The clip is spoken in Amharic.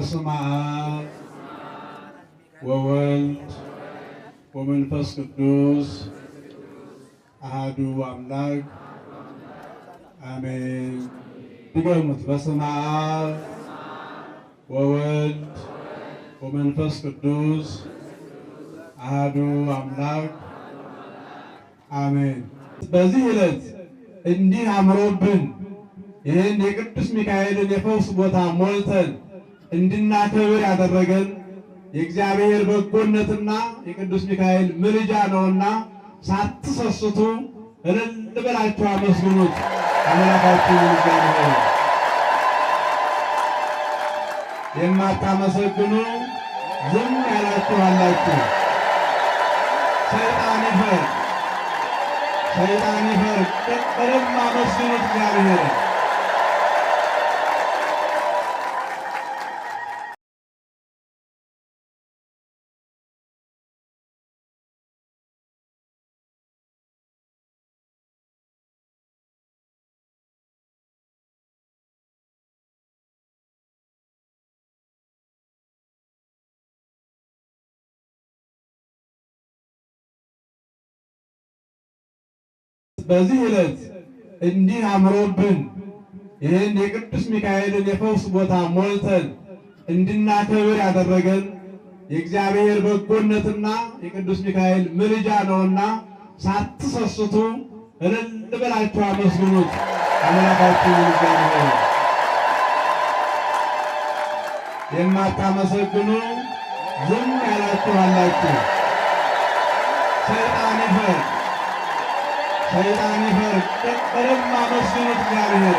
በስመ አብ ወወልድ ወመንፈስ ቅዱስ አሃዱ አምላክ አሜን። ድገሙት። በስመ አብ ወወልድ ወመንፈስ ቅዱስ አሃዱ አምላክ አሜን። በዚህ ዕለት እንዲህ አምሮብን ይህን የቅዱስ ሚካኤልን የፈውስ ቦታ ሞልተን እንድናከብር ያደረገን የእግዚአብሔር በጎነትና የቅዱስ ሚካኤል ምልጃ ነውና ሳትሰስቱ እልል ብላችሁ አመስግኑት አምላካችሁን እግዚአብሔር። የማታመሰግኑ ዝም ያላችሁ አላችሁ። ሰይጣን ይፈር፣ ሰይጣን ይፈር። በደንብ አመስግኑት እግዚአብሔር። በዚህ ዕለት እንዲህ አምሮብን ይህን የቅዱስ ሚካኤልን የፈውስ ቦታ ሞልተን እንድናከብር ያደረገን የእግዚአብሔር በጎነትና የቅዱስ ሚካኤል ምልጃ ነውና ሳትሰስቱ እልል ብላችሁ አመስግኑት አምላካችሁን እግዚአብሔር። የማታመሰግኑ ዝም ያላችሁ አላችሁ። ሰይጣን ይፈር፣ ሰይጣን ይፈር። በደንብ አመስግኑት እግዚአብሔር።